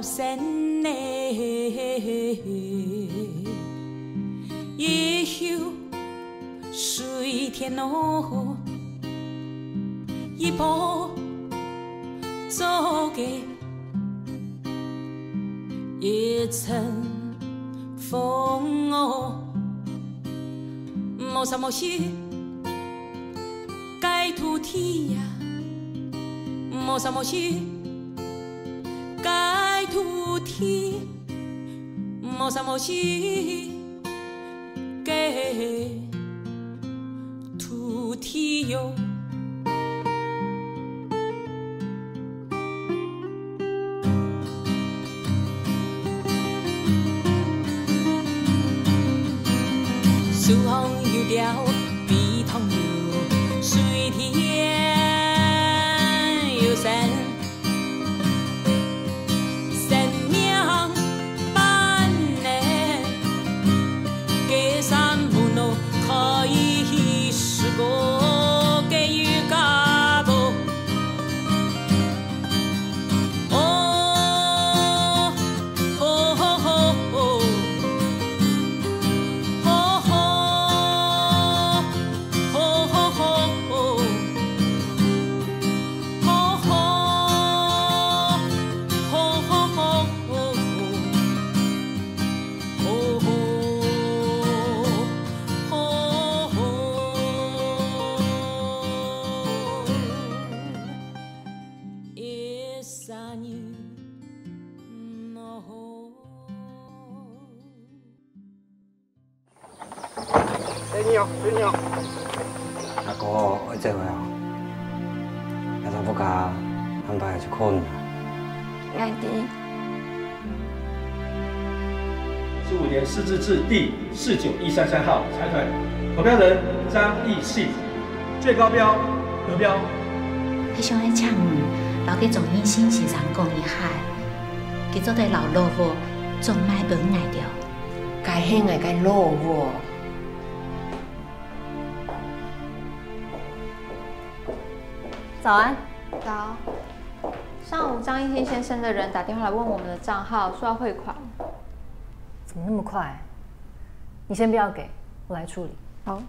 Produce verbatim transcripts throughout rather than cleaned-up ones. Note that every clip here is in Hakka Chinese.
生呢，一休水田哦，一步做个一阵风哦，莫啥莫西。 个土地呀，莫啥莫西，个土地，莫啥莫西，个土地哟。 树上有鳥，陂塘有水，田有山，生命般呢，个山不能可以是个个有个不。 哦，吼吼吼吼，吼吼，吼吼吼吼，吼吼，吼吼吼吼。 吼吼，吼吼。一三一，喏吼。哎，你好，哎，你好。阿哥，我这回啊，要到不家安排去看你啊。爱的。 十五年四字第四九一三三号财团，投标人张义信，最高标得标。佢想愛請你摎佢張義信先生講一下，佢做得摎老屋轉賣分𠊎兜。該係𠊎个老屋。 早安。早。上午张义信先生的人打电话来问我们的账号，说要汇款。怎么那么快？你先不要给，我来处理。好。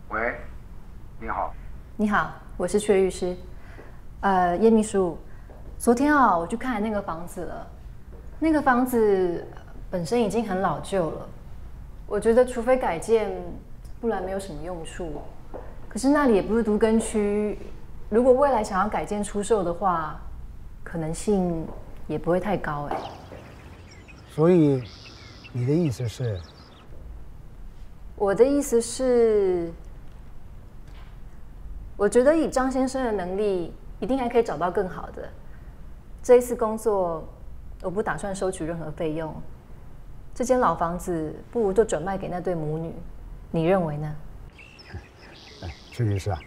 喂，你好。你好，我是阙律师。呃，叶秘书，昨天啊，我去看了那个房子了。那个房子本身已经很老旧了，我觉得除非改建，不然没有什么用处。可是那里也不是都更区，如果未来想要改建出售的话，可能性也不会太高哎。所以你的意思是？ 我的意思是，我觉得以张先生的能力，一定还可以找到更好的。这一次工作，我不打算收取任何费用。这间老房子不如就转卖给那对母女，你认为呢？哎，阙律师啊，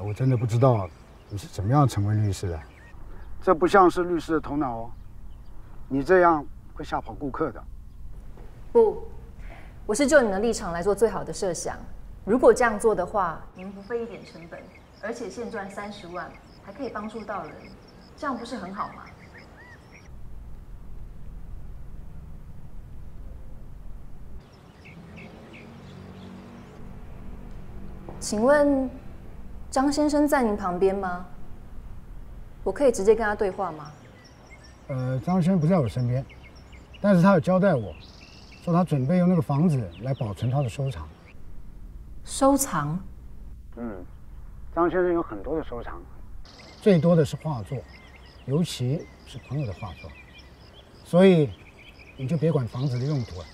我真的不知道 你是怎么样成为律师的？这不像是律师的头脑哦，你这样会吓跑顾客的。不，我是就你的立场来做最好的设想。如果这样做的话，你们不费一点成本，而且现赚三十万，还可以帮助到人，这样不是很好吗？ 请问张先生在您旁边吗？我可以直接跟他对话吗？呃，张先生不在我身边，但是他有交代我，说他准备用那个房子来保存他的收藏。收藏？嗯，张先生有很多的收藏，最多的是画作，尤其是朋友的画作，所以你就别管房子的用途了。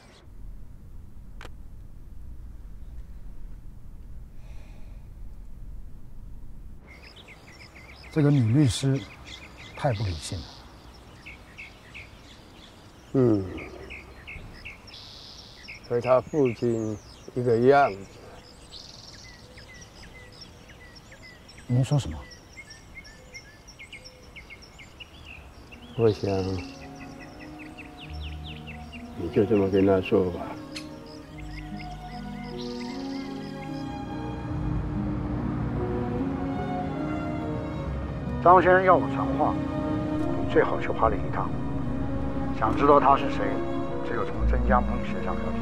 这个女律师太不理性了。嗯，和她父亲一个样子。您说什么？我想，你就这么跟他说吧。张先生要我传话，你最好去花莲一趟。想知道他是谁，只有从曾家母女身上了解。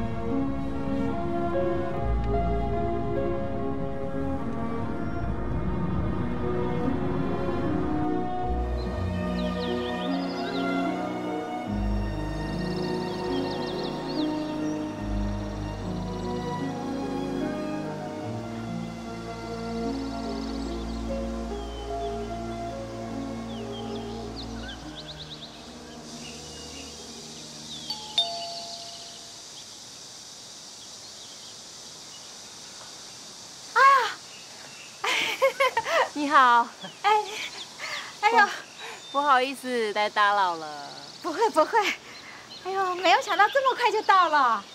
你好。哎，哎呦，不好意思，来打扰了。不会不会，哎呦，没有想到这么快就到了。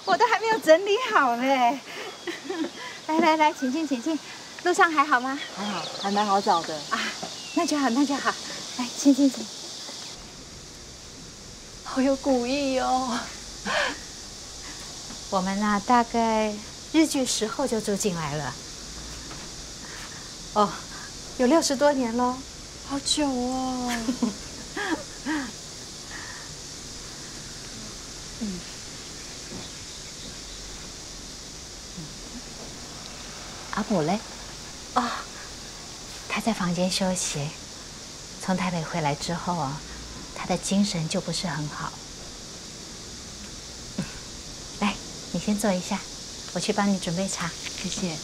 我都还没有整理好嘞。来来来，请进请进，路上还好吗？还好，还蛮好找的。啊，那就好那就好。来，请请请。好有古意哦。我们啊，大概日据时候就住进来了。哦，有六十多年喽。好久哦。阿母嘞？哦，她在房间休息。从台北回来之后啊，她的精神就不是很好。来，你先坐一下，我去帮你准备茶。谢谢。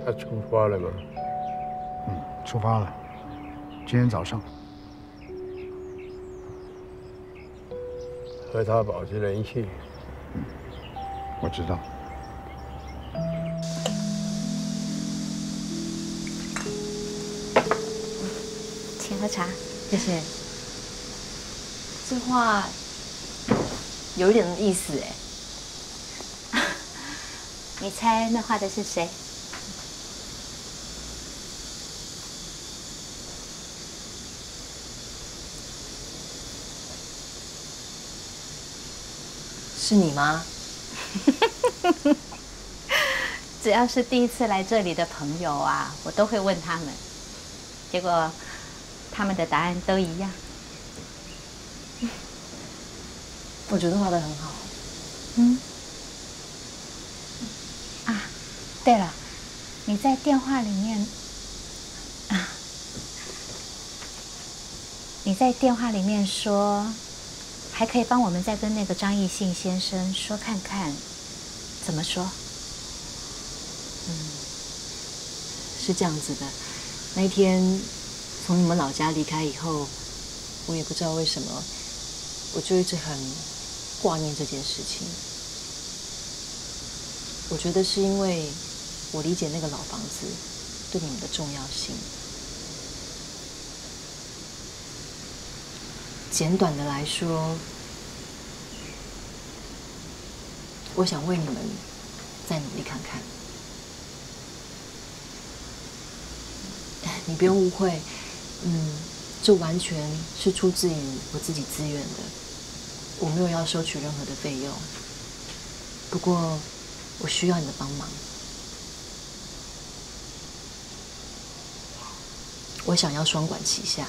他出发了吗？嗯，出发了，今天早上。和他保持联系。嗯，我知道。请喝茶。谢谢。这话有一点意思哎。你猜那画的是谁？是你吗？只要是第一次来这里的朋友啊，我都会问他们，结果他们的答案都一样。我觉得画得很好。嗯。啊，对了，你在电话里面，啊，你在电话里面说，还可以帮我们再跟那个张艺兴先生说看看，怎么说？嗯，是这样子的，那一天从你们老家离开以后，我也不知道为什么，我就一直很挂念这件事情。我觉得是因为我理解那个老房子对你们的重要性。简短的来说，我想为你们再努力看看。你不用误会，嗯，这完全是出自于我自己自愿的，我没有要收取任何的费用。不过，我需要你的帮忙。我想要双管齐下。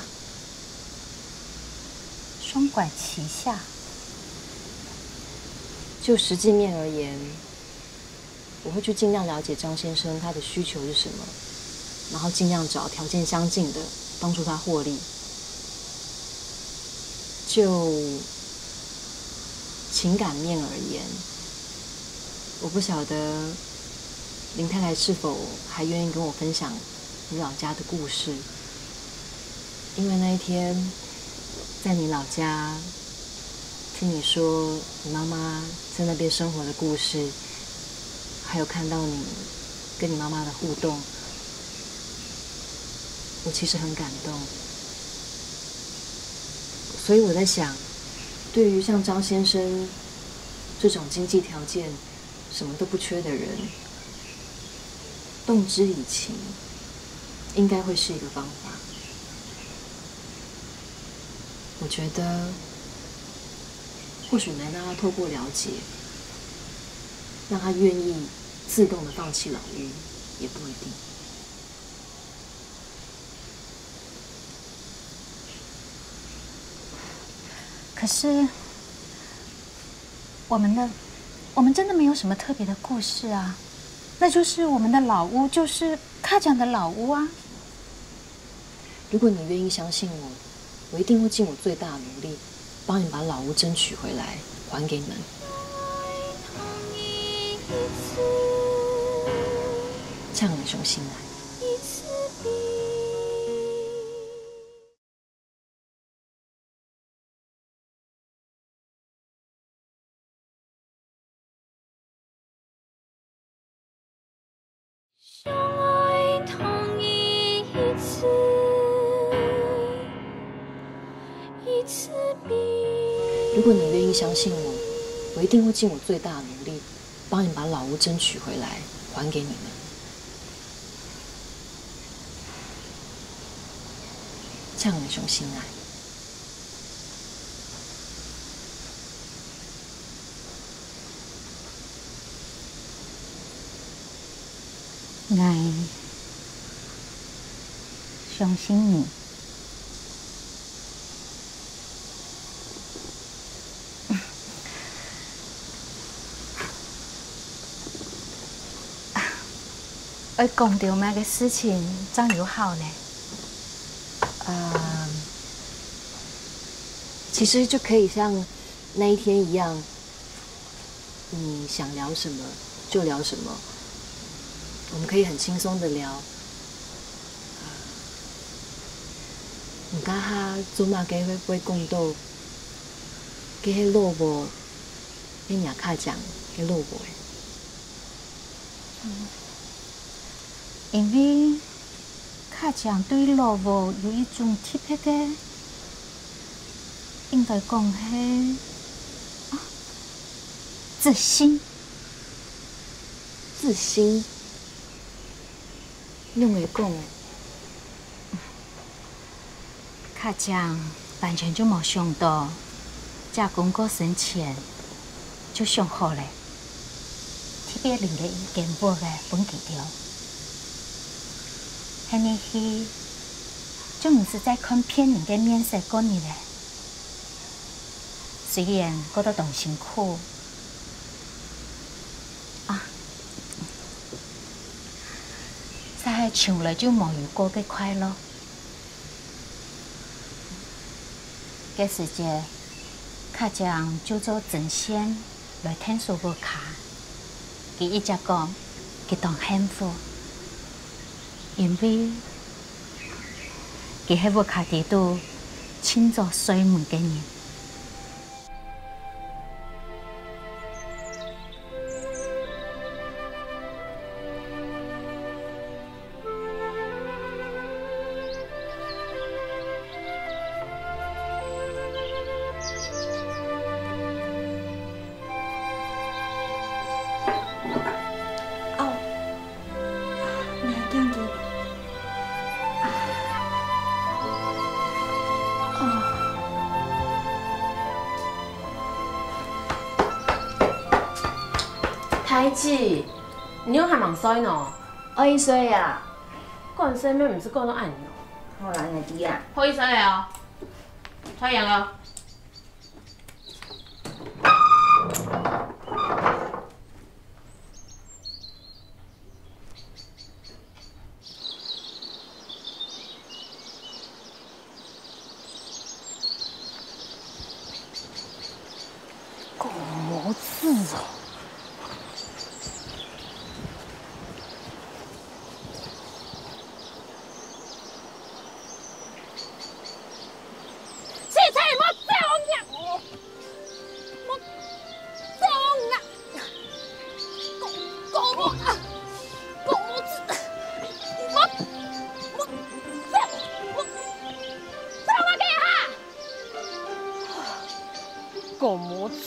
双管齐下？就实际面而言，我会去尽量了解张先生他的需求是什么，然后尽量找条件相近的帮助他获利。就情感面而言，我不晓得林太太是否还愿意跟我分享你老家的故事，因为那一天在你老家听你说你妈妈在那边生活的故事，还有看到你跟你妈妈的互动，我其实很感动。所以我在想，对于像张先生这种经济条件什么都不缺的人，动之以情，应该会是一个方法。我觉得，或许能让他透过了解，让他愿意自动的放弃老屋，也不一定。可是，我们的，我们真的没有什么特别的故事啊。那就是我们的老屋，就是卡讲的老屋啊。如果你愿意相信我，我一定会尽我最大的努力，帮你把老屋争取回来，还给你们。这样你相信吗？如果你愿意相信我，我一定会尽我最大的努力，帮你把老屋争取回来，还给你们。这样你相信吗？我相信你。爱讲到么个事情正有效呢？呃，其实就可以像那一天一样，你想聊什么就聊什么，我们可以很轻松的聊。你家下做么个会，会讲到佢个老婆，佢娘卡讲个老婆？因为卡讲对老婆有一种特别个，应该讲系，啊，自信。自信？仰会讲？卡讲完全就无想到，姐公过身前就想好了，特别留了一间屋仔分佢兜。 係入去，就毋使再看別人个面色過日了。雖然過到當辛苦，啊，但係從來就無有過个快樂。該時節，卡將就做針線來𢯭手屋下。佢一直講，佢當幸福。 因為佢係屋下底肚盡早睡目个人。哦， 你還見佢？啊，阿姊，你仰還吂睡呢？愛睡啊。趕時間毋係趕到恁樣。好啦，𠊎知啊。好，愛睡了哦。太陽哦。 狗毛子哦！洗菜，莫走啊！莫走啊！狗，狗毛啊！狗毛子！莫，莫走！莫走啊！狗毛子！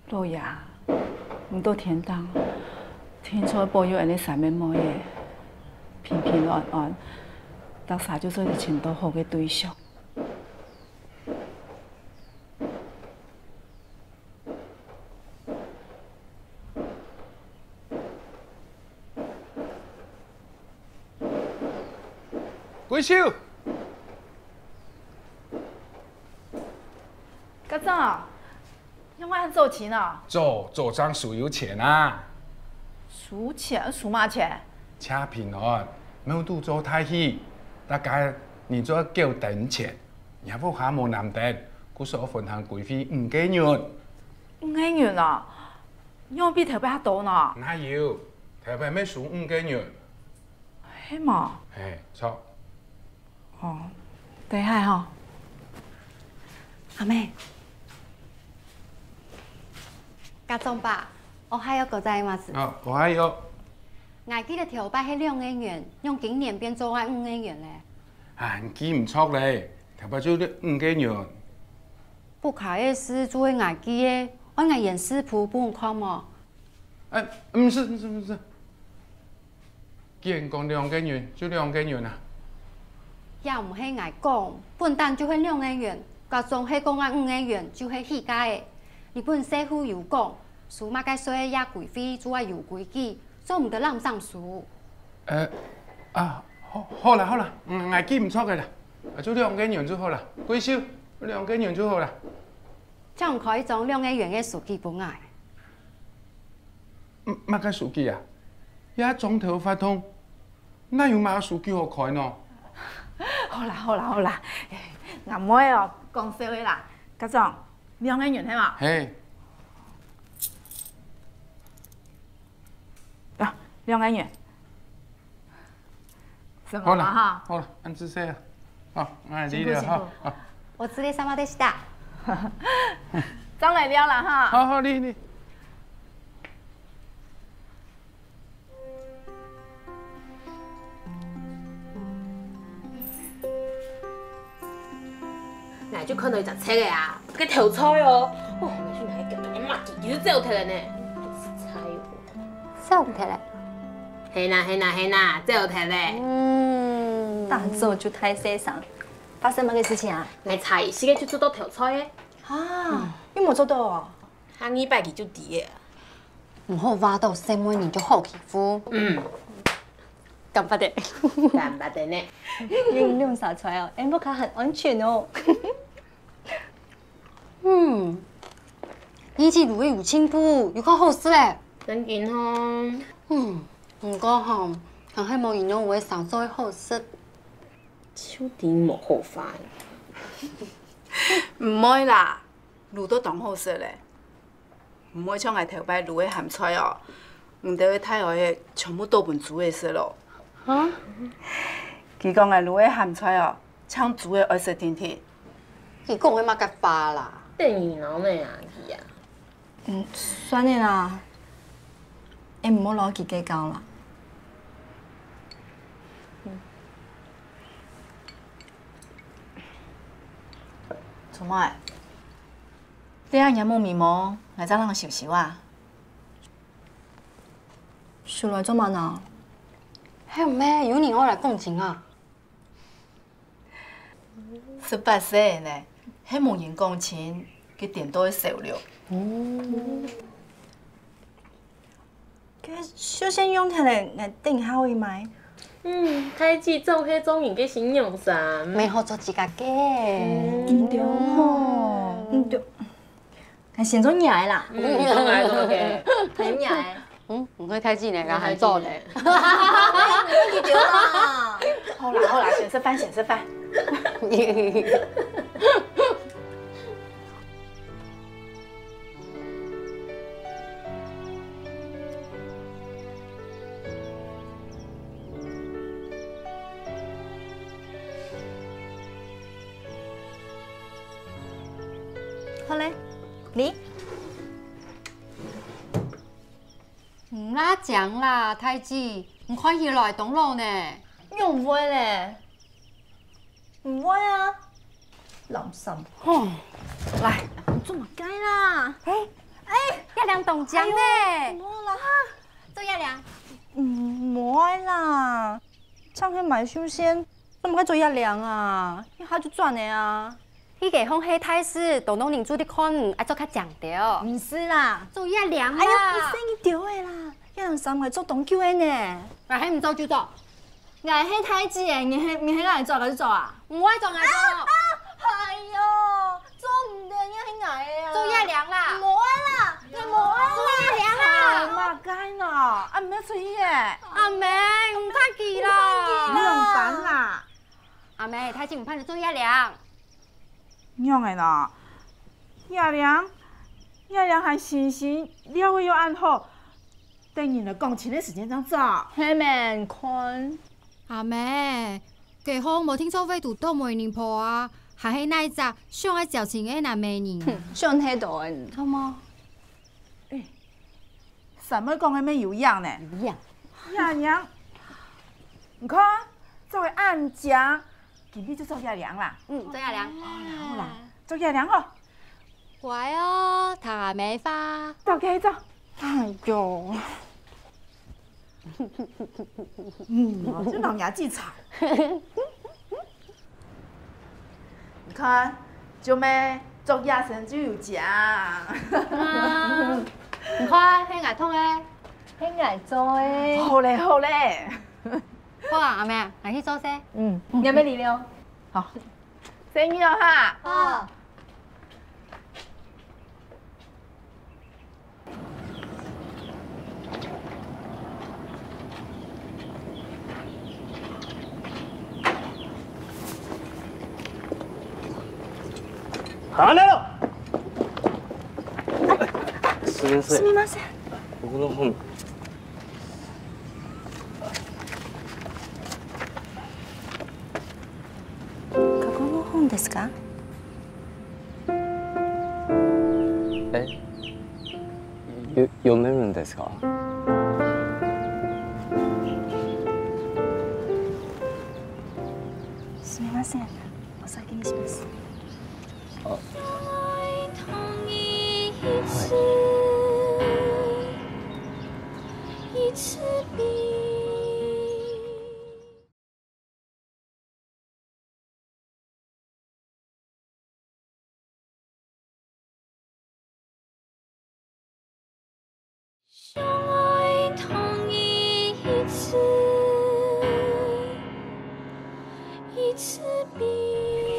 老爺，你到天頂，定著保佑𠊎俚三姊妹仔平平安安，逐儕就做得尋到好个對象。 貴秀！家長，仰會恁早起呢？早，早正收有錢啊！收錢？收麼錢？謝平安，廟肚做大戲，大家人做愛繳燈錢，若屋下無男丁，故所愛分攤規費五個銀。五個銀啊？仰比頭擺較多呢？哪有，頭擺乜收五個銀。 係無？係，著。哦，等下吼。阿姆，家長伯，おはようございます。啊，おはよう。𠊎記得頭擺係兩個銀，仰今年變做愛五個銀咧？啊，你記毋著咧，頭擺就五個銀。屋下个事就係𠊎記个，愛𠊎演示簿分你看無？哎，毋使，毋使，毋使。 既然講兩個銀，就兩個銀啊。也毋係𠊎講，本旦就係兩個銀，家長係講愛五個銀就係起價个。日本社會有講，收麼个稅个這規費就愛有規矩，做毋得濫糝收。呃，啊，好，好啦，好啦，嗯，𠊎記毋著个啦，啊，就兩個銀就好啦，貴秀，兩個銀就好啦。正開一張兩個銀个收據分𠊎。 嗯，麼个收據啊？這莊頭活動，哪有麼个收據好開呢？好啦，好啦，好啦，阿妹哦，講笑个啦。家長，兩個銀係無？係。啊，兩個銀。 好啦，好啦，恁仔細啊。好，𠊎來理了哈。辛苦，辛苦。好。お疲れ様でした。正來尞啦哈。好，好，你，你。𠊎就看著一隻賊仔啊，該偷菜哦，哦，𠊎就拿來撿，拿來罵佢，佢就走忒了呢。真係賊哦。 走忒了。係啦，係啦，係啦，走忒了。嗯，大做就大細聲，發生麼个事情啊？𠊎差一息仔就做到偷菜个。啊，你無做到哦？下二擺佢就知了。毋好話到細妹人就好欺負。嗯，敢發得？敢發得呢？你用兩儕菜哦，𠊎屋下很安全哦。 嗯，你這滷个有進步，有較好食咧。正經吼。嗯，毋過吼，還係無人用个生菜好食。就知無好話。毋會啦，滷到當好食咧。 毋會像𠊎頭擺滷个鹹菜哦，毋得个大愛个全部倒分豬仔食咯。哈？佢講𠊎滷个鹹菜哦，像豬仔愛食定定。你講个麼个話啦？等於腦內啊，佢啊。嗯，算了啦。你毋好摎佢計較啦。做麼个？你恁仰無眉毛，𠊎正摎你修修啊？修來做麼个呢？係毋係有人愛來講親啊？ 十八歲呢，係無人講親，該顛倒會愁了。哦。該繡線用忒了，𠊎等下會買。嗯，大姊著係做人个新娘衫。乜好做自家个。嗯，對吼，嗯，對。 𠊎先做若个啦。嗯，做若个，做若个，做若个。嗯，毋會大姊呢，𠊎還早呢。你對啦。好啦，好啦，先食飯，先食飯。好咧，你。毋罅靚啦，大姊，你看起來當老呢。仰會咧？毋會啊，垃圾。吼，來，你做麼个啦？欸，欸，這領當靚呢。哎喲，無啦。做這領？嗯，無愛啦，正係買繡線。 做麼个著這領啊？一下就轉了啊！你个風氣大勢，當多人注意看，愛著較靚兜。毋係啦，著這領啦。哎喲，毋係你兜个啦，這領衫𠊎著當久了呢。𠊎係毋著就著。𠊎係大姊欸，你係你係𠊎著，𠊎就著啊？毋愛著𠊎著。哎喲， 做毋得，你係𠊎个啊！著這領啦！無愛啦，𠊎無愛啦！著這領啦！哎，麼个呢？阿姆出去咧！阿姆，毋怕佢啦！你仰般啦？阿姆，大姊毋怕你著這領。仰仔呢？這領，這領還新新，料仔又恁好， 等人來講親个時節正著。係咩？看。阿姆，該項無定著會堵著媒人婆啊，還係哪隻想愛招親个男媒人？哼，想忒多了。好無？欸，三妹講个乜有影呢。有影。這領，你看，著个恁靚，今晡日就著這領啦。嗯，著這領。好啦，好啦，著這領吼。 乖哦，聽阿姆話。走，去走。哎喲。嗯，就老娘最吵。你看，做咩著這身就有獎？啊，你看，係𠊎燙个，係𠊎做个。好咧，好咧。好啊，阿姆，𠊎去做事。嗯，你還沒離了？好。 細義哦哈。好。離開。すみません。すみません。僕の本。 ここの本ですか？え、よ、読めるんですか？すみません。お先にします。あ、はい。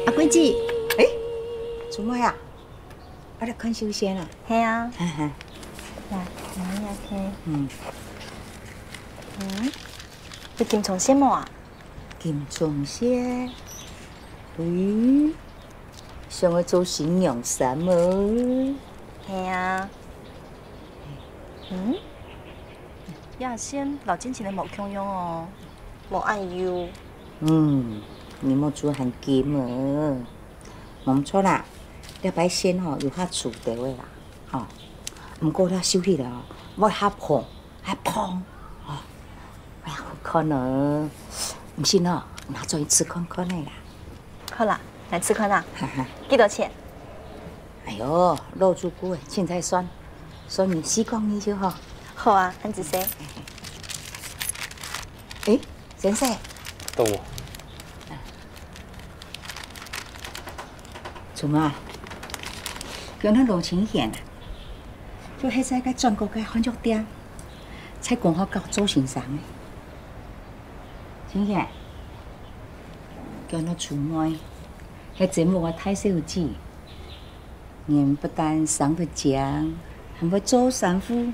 阿君姊，欸，做麼个啊？ 啊，你看繡線啊？係啊。哈哈。來，拿這片。嗯。嗯，係金蔥線無啊？金蔥線？喂，想愛做新娘衫無？係啊。嗯？這線摎進前个無共樣哦，無恁幼。嗯，你莫做還金哦。無錯啦，這擺線吼有較粗兜个啦。 吼，毋過這繡起來哦，會較蓬，啊，胖，哦，哎呀，好看哦。毋信哦，拿轉去試看看个啦。好啦，來試看啊。哈哈。幾多錢？哎喲，老主顧个，凊彩算，算你四角二就好。好啊，恁仔細。誒，先生。到無？ 春妹，今日羅清賢啊，就係在該轉角个漢藥店，在公學校做先生个。清賢，今日春妹係節目个大小姐，人不但生得靚，還會做衫褲，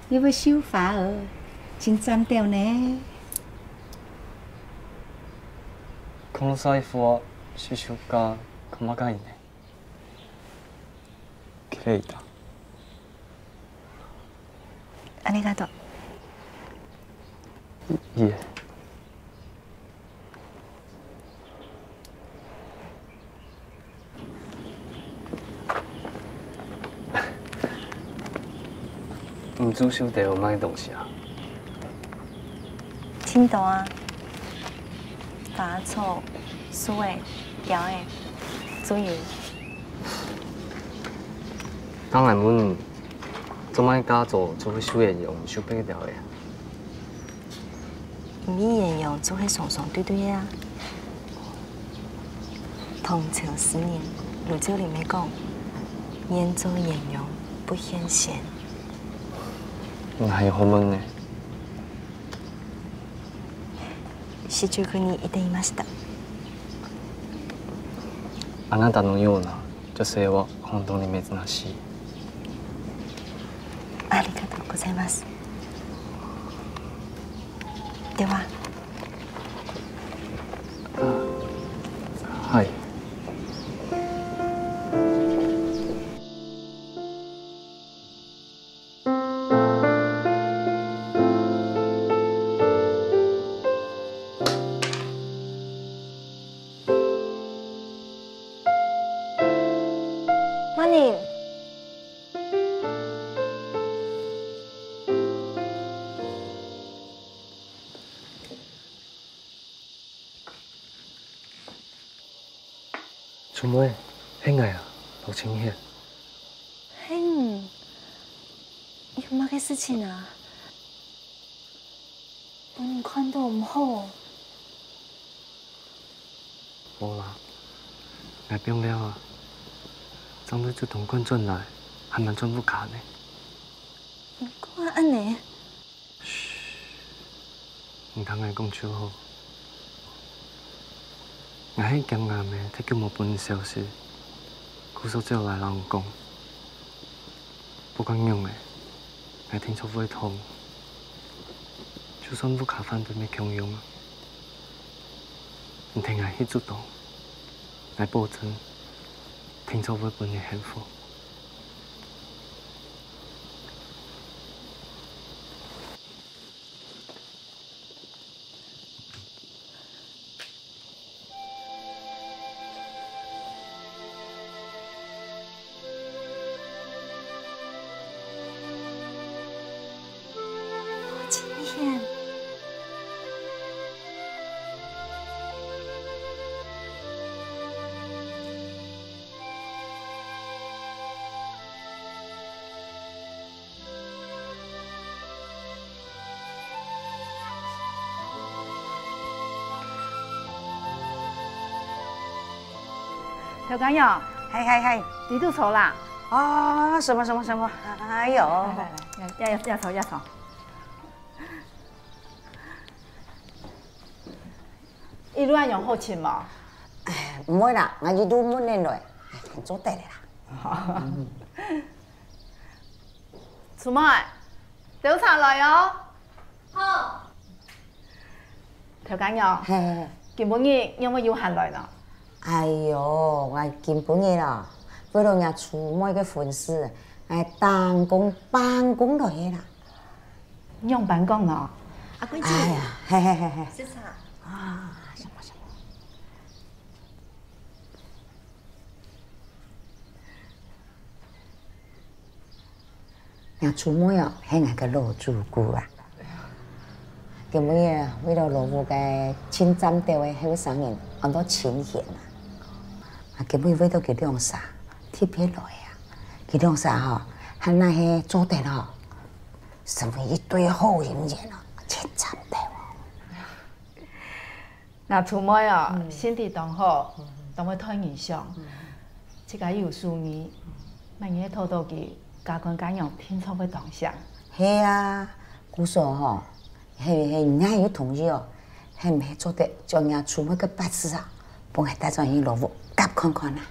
又會繡花哦，真讚到呢！ この財布は刺繍家、熊谷ね。きれいだ。ありがとう。いいえ。 你做繡底有麼个東西啊？盡多啊，花草、樹仔、鳥仔，都有。當然問你，做麼个嫁做做繡眼用繡別个鳥仔啊？ 因為眼用就係雙雙對對个啊。唐朝詩人盧照鄰乜講：「願做鸳鸯不羨仙。」你還有好問呢？四十九にいていました。あなたのような女性は本当に珍しい。ありがとうございます。では。はい。 春妹，係𠊎啊，羅清賢。係你？有麼个事情啊？分你看著毋好？無啦，𠊎放尞啊，正對竹東趕轉來，還吂轉屋下呢。你講啊恁呢？ 噓，你聽𠊎講就好。𠊎係驚𠊎姆忒久無分你消息，故所走來摎你講。不管仰仔，𠊎定著會同，就算屋下反對乜共樣啊。你跈𠊎去竹東，𠊎保證，定著會分你幸福。 頭家娘，嗨嗨嗨，你都坐啦？啊，什麼什麼什麼？哎喲，來來來，也也也坐也坐。一路恁樣好尋無？哎，毋會啦，𠊎一路問恁來，哎，坐得了啦。 春妹，倒茶來哦。好。頭家娘，嘿嘿嘿。今晡日仰會有閒來呢？哎喲，𠊎今晡日啊，為了𠊎春妹个婚事，𠊎當工半工來个啦。仰般講呢？阿貴姐。哎呀，嘿嘿嘿嘿。食茶。啊，什麼什麼。若初妹哦，係𠊎个老主顧啊。今晡日為了老屋个盡讚頭个後生人，安到清閒啊。啊，今晡日為到佢兩儕特別來啊。佢兩儕吼，還哪係做得吼，成為一對好姻緣哦，盡讚頭哦。若初妹哦，心地當好，當會替人想。自家又有手藝，萬一討到佢，家官家娘定著會當惜。係啊，故所吼，係係，若有同意哦，係毋係做得將若初妹个八字啊，分𠊎帶轉去老屋夾看看啊？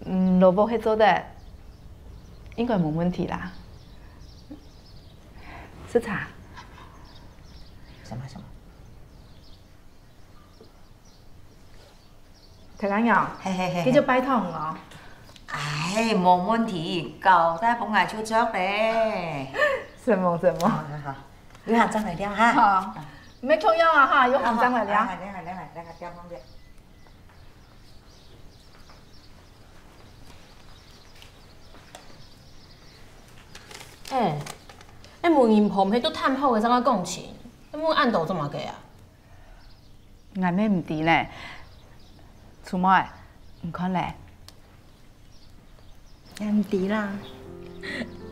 嗯，老屋係做得，應該無問題啦。食茶。什麼什麼？大家好，嘿嘿嘿嘿。這就拜託你哦。哎，無問題，交代分𠊎就著咧。承蒙承蒙。好好好，有閒正來尞哈。好，毋係共樣啊哈，有閒正來尞。好好，來來來來，來來，尞尞尞。 哎，哎，媒人婆毋係都談好个正愛講親，愛問恁多做麼个啊？𠊎乜毋知呢。初妹，你看咧？ 𠊎毋知啦。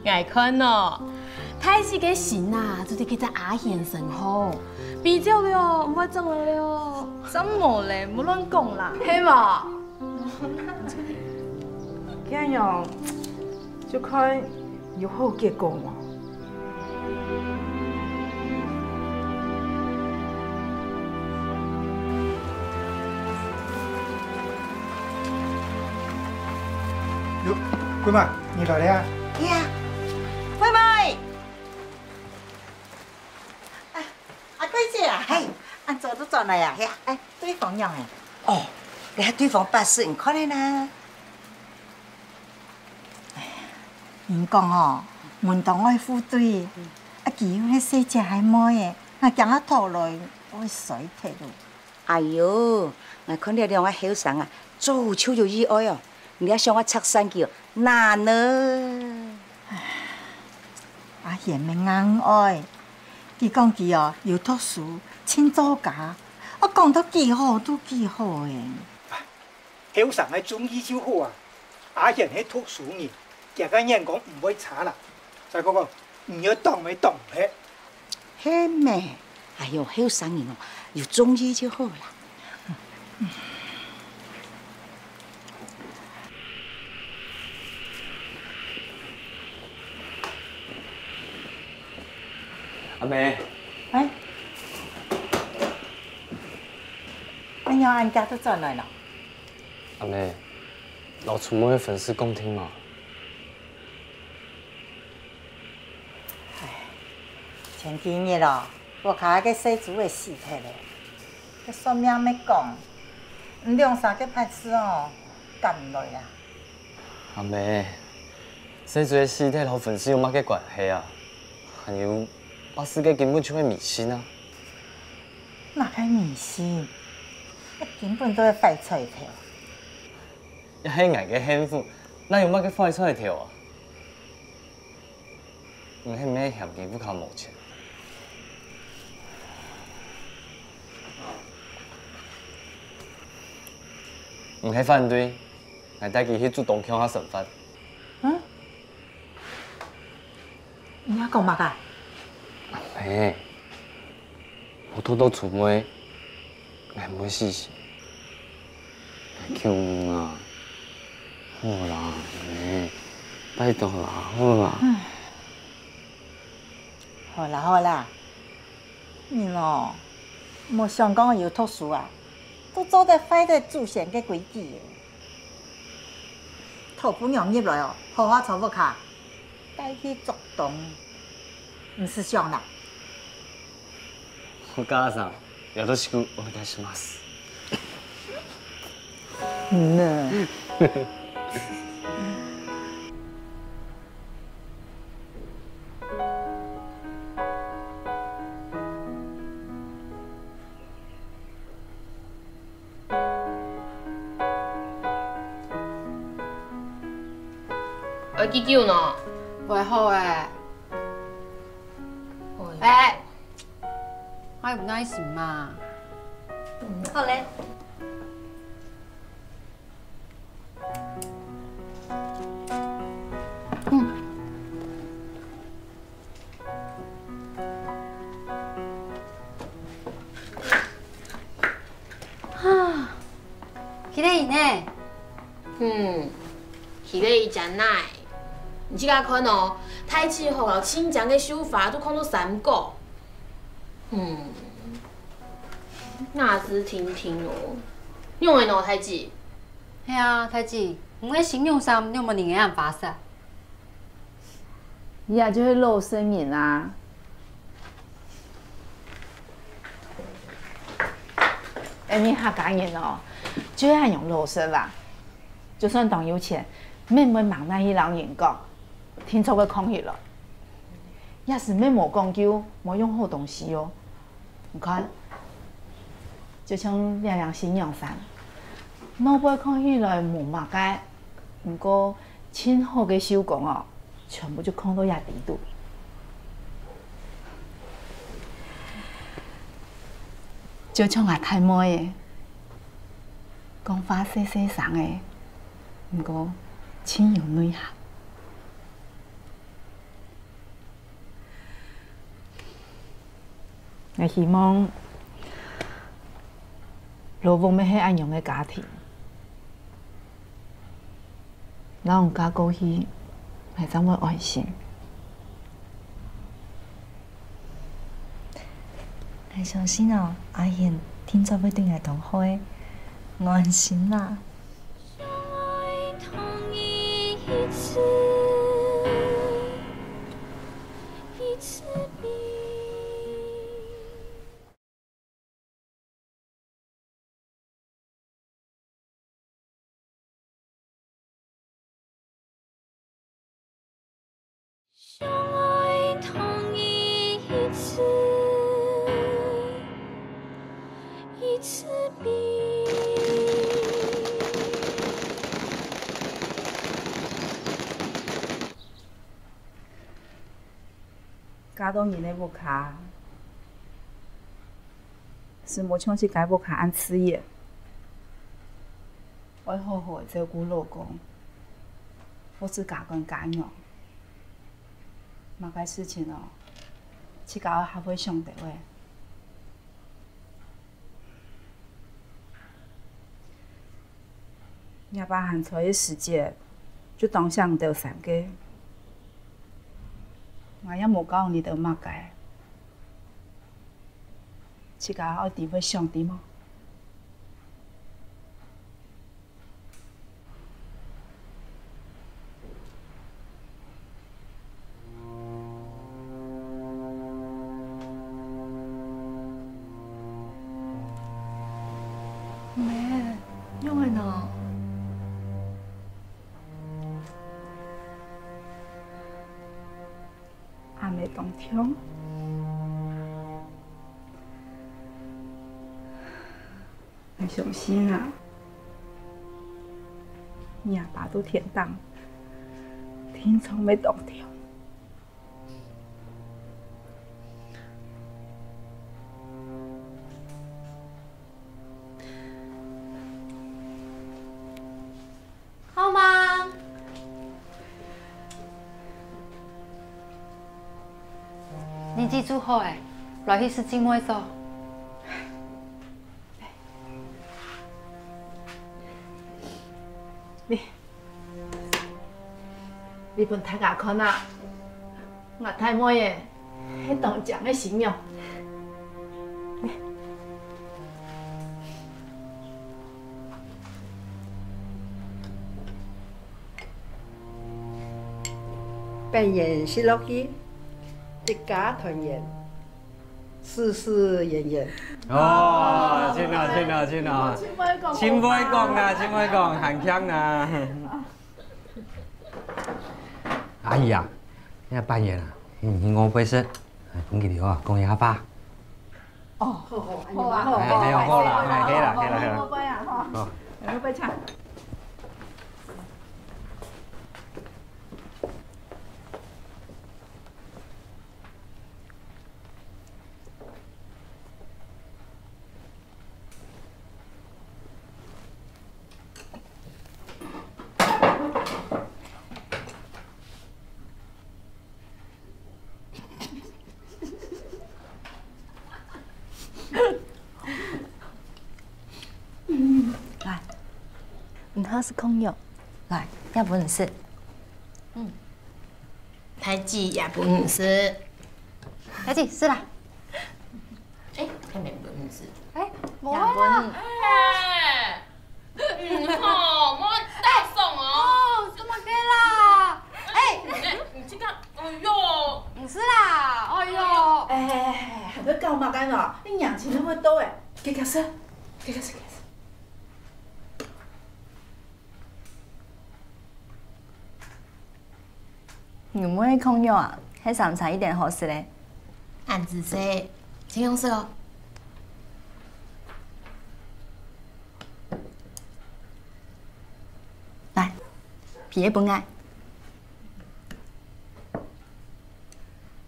𠊎看哦，大勢个心啊，就在該隻阿賢身上。比較了，毋會轉來了。真無咧，莫亂講啦。係無？該樣，就看有好結果無？ 喲，桂妹，你來了啊？係啊，桂妹。啊，阿桂姐啊，嘿，恁早就轉來啊？係啊，哎，對方仰仔？哦，這對方八字你看咧呢？ 人講哦，門當愛戶對，啊，佢又係細姐還妹仔，𠊎驚啊討來會衰忒咯。哎喲，𠊎看這兩個後生啊，早就有意愛哦，你還想愛拆散佢哦，難呢！阿賢乜硬愛，佢講佢哦有讀書，盡做家，啊，講到幾好都幾好誒。 後生个中意就好啊！阿賢係讀書人，厥个眼光毋會差啦。再講講，你愛擋乜擋毋忒。係咩？哎喲，後生人哦，有中意就好啦。阿姆。哎。 哎呀，恁遽就轉來了。阿姆，摎初妹个婚事講定無？唉，前幾日哦，屋下个細豬仔死忒了。該算命个講，你兩儕个八字哦，合毋來啊。 阿姆，細豬仔死忒摎婚事有麼个關係啊？還有，八字該根本就係迷信啊！麼个迷信？該根本都係壞彩頭。這係𠊎个幸福，哪有麼个壞彩頭啊？ 你係毋係嫌佢屋下無錢？你係反對，𠊎帶佢去住東鄉下生活。嗯？你愛講麼个？阿姆， 無討著初妹，𠊎毋會死心。求你啊，好啦，阿姆，拜託啦，好啦。好啦好啦，你哦，莫想講有讀書啊，都做得壞忒祖先个規矩。討餔娘入來哦，好好照顧佢。 帶去做東，毋使想啦。お母さん、よろしくお願いします。嗯呢。幾久呢？會好欸。哎，還有耐心嘛。好咧。嗯。 啊，佢个呢？嗯，佢个真耐。你自家看哦，大姊學校親情个繡花都看到三個。嗯，那是婷婷哦。仰會呢，大姊？係啊，大姊，你个新娘衫仰無人會恁花色？ 佢也就係老實人啊。𠊎等客家人哦，就係恁樣老實啦。就算當有錢，乜毋會吂耐去摎人講，定著會囥起來。也係乜無講究，無用好東西哦。你看，就像這領新娘衫，外背看起來無麼个，毋過 盡好个繡工哦，全部就囥到這底肚。就像𠊎大妹仔，講話細細聲仔，毋過盡有內涵。𠊎希望老屋乜係恁樣个家庭。 摎你嫁過去，𠊎正會安心。𠊎相信哦，阿賢定著會對𠊎當好个，𠊎安心啦。嫁到人个屋下，係無像自家屋下恁自由。愛好好仔照顧老公，或係家官家娘。麼个事情哦，自家愛較會想兜仔。 若爸還在个時節，就當惜你兜三個。𠊎也無教你兜麼个，自家愛知會想，知無？ 姆，仰會呢？阿姆當暢。 𠊎相信啊，若爸到天頂，定著會當暢。 好嗎？你自家煮好欸，來去食姊妹桌。你，你分大家看啊！ 𠊎大妹仔係當靚个新娘。粄圓食落去，一家團圓，事事圓圓。哦，真好，真好，真好。真會講啊，真會講，還慶啊。 阿姨啊，這粄圓啊，你，你愛毋愛食？哎，分佢兜啊，講一下吧。哦，好，好，好啊，好。哎，哎，好啦，哎，可以啦，可以啦，可以啦。好，好，好。好。毋好食焢肉。來，這分你食。嗯。大姊也分你食。大姊，食啦。哎，還無分你食。哎，無啊。也分你。哎，嗯吼，莫打爽哦。哦，做麼个啦？哎，你，你這個，哎喲。毋係啦，哎喲。哎，哎，哎，還在搞麼个呢？你娘親那麼多哎，給他吃，給他吃，給他吃。 你毋會焢肉啊？該三餐一定好食咧。恁仔細，請用食哦。來，皮仔分𠊎。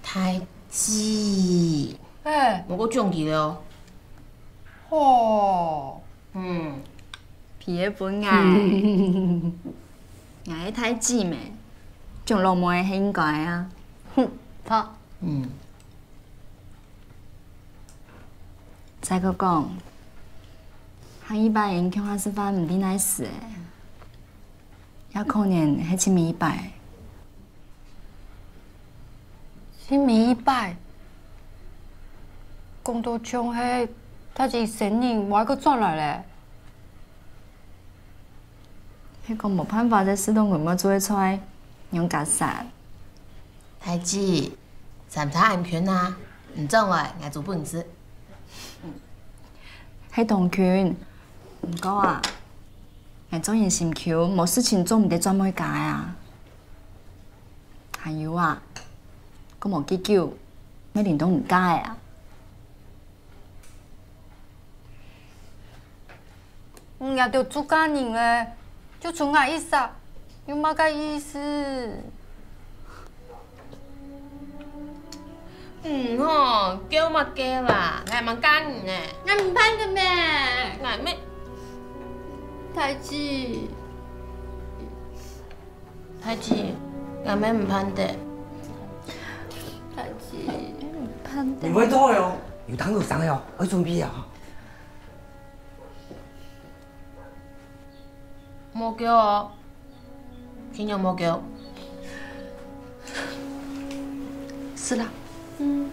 大姊，哎，莫過獎佢了哦。吼。 嗯，皮仔分𠊎，𠊎係大姊咩，獎老妹係應該啊。哼，好。嗯。再過講，下一擺人共下食飯毋知哪時欸，也可能係盡尾一擺。 盡尾一擺，講到像係大姊生日無愛過轉來咧。係講無辦法，這世道人無做得出來，仰結煞。大姊，三餐恁近啊，你轉來，𠊎煮分你食。係當近，毋過啊，𠊎做人心臼，無事情做毋得轉妹家啊。 還有啊，過無幾久，乜輪到你家个啊。你也都出家人咧，就伸𠊎一儕，有麼个意思？嗯吼，噭麼个啦，𠊎吂嫁你呢。𠊎毋盼个咩？𠊎乜，大姊。 大姊，𠊎乜毋盼得。大姊，毋盼得。你會到个哦，有湯有生个哦，愛準備啊。莫噭哦，盡量莫噭。係啦。嗯。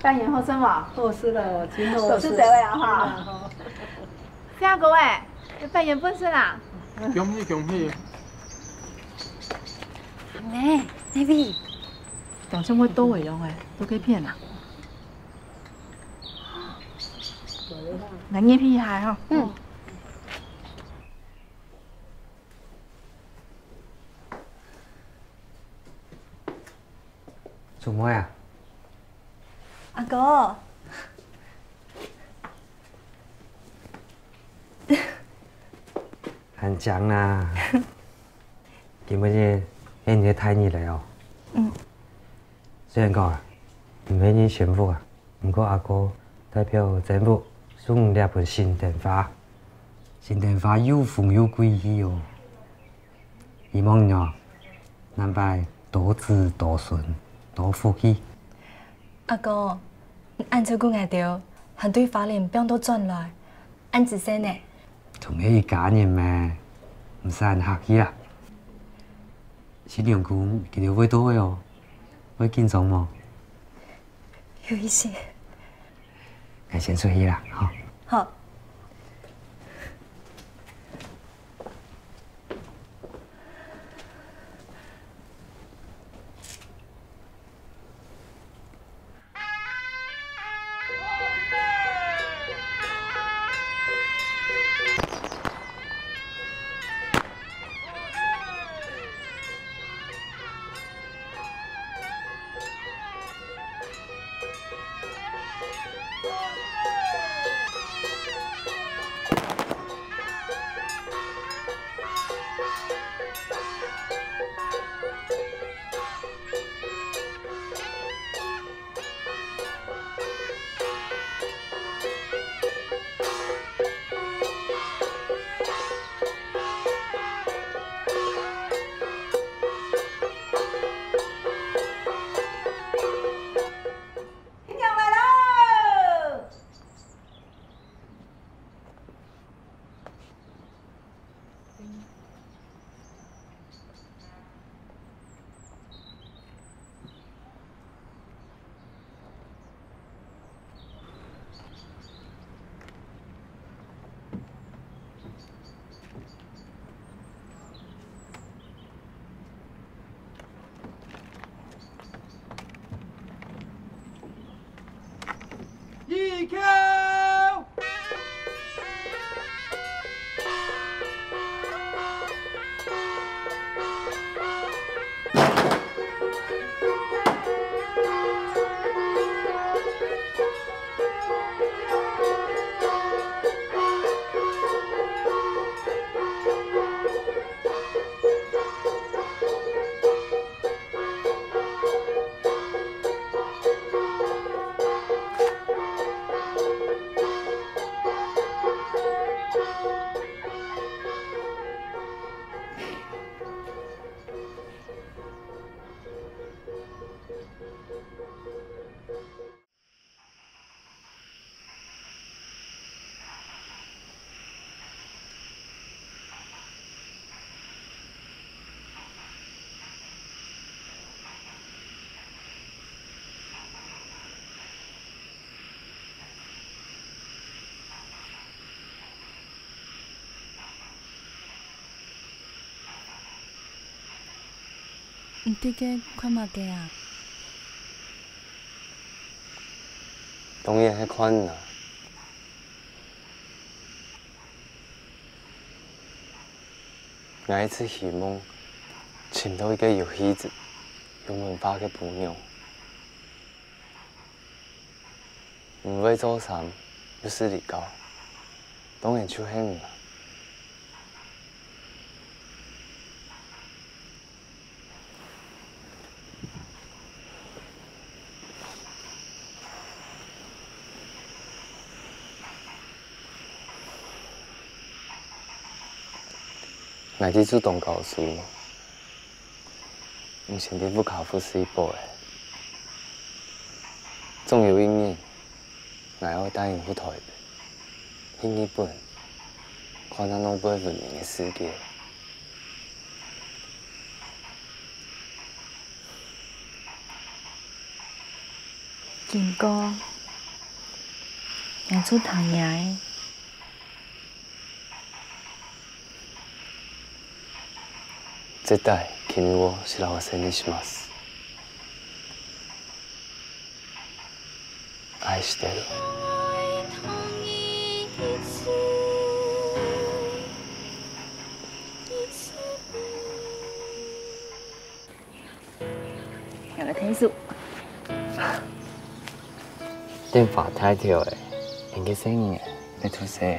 拜年好勢無？好勢了，真好勢。多謝各位啊哈。 謝哥欸，有拜年本事啦！恭喜恭喜！呢，哪位？當像會到个樣欸，到該片啊！𠊎入去一下吼。嗯。做麼啊？阿哥。 還靚啊！今晡日係你个大日了哦。嗯。雖然講啊，毋係你幸福啊，毋過阿哥代表政府送你這盆新燈花。新燈花又紅又貴氣哦。希望你哦， 南擺多子多孫，多福氣。阿哥，你恁照顧𠊎兜，還對花蓮放到轉來，恁仔細呢。同係一家人咩，毋使恁客氣啦。新娘姑佢兜會到个哦，會緊張無？ 有一些。𠊎先出去啦，吼。好。你在該看麼个啊？當然係看你啊。𠊎一直希望尋到一個有氣質、有文化个餔娘。 毋會做衫，又識離教，當然就係你啊。𠊎在竹東教書， 毋曾在屋下服侍過欸。總有一日，𠊎愛帶你去台北，去日本，看下外背文明个世界。金哥，𠊎就聽你个。 絶対君を幸せにします。愛してる。 𠊎來𢯭手。電話忒跳欸，應該細人仔，愛出世。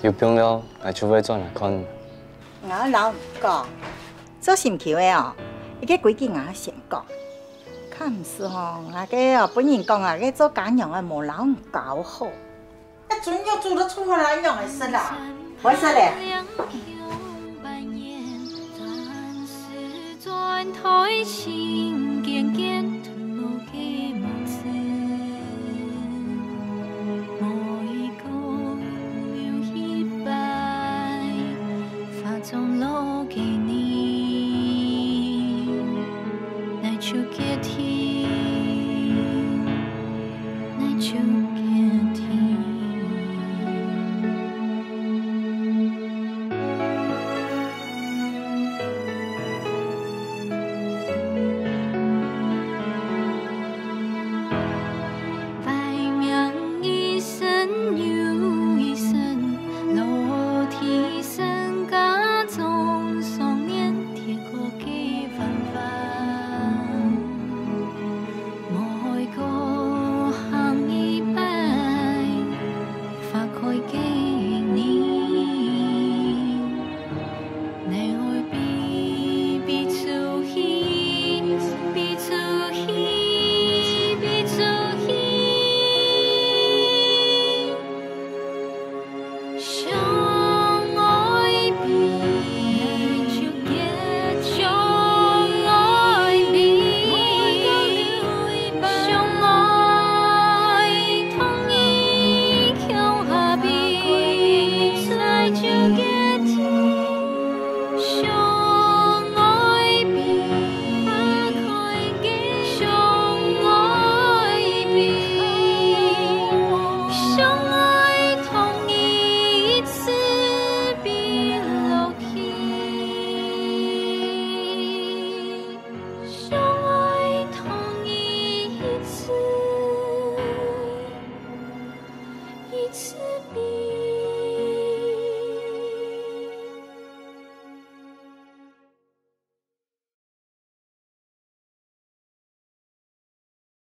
有必要，𠊎就會轉來看。𠊎摎你講，做心臼个哦，一個規矩𠊎先講。較毋使吼，𠊎个哦，分人講啊，該做家娘个無摎你教好。 一陣藥煮到出來，仰會食啦？會食咧。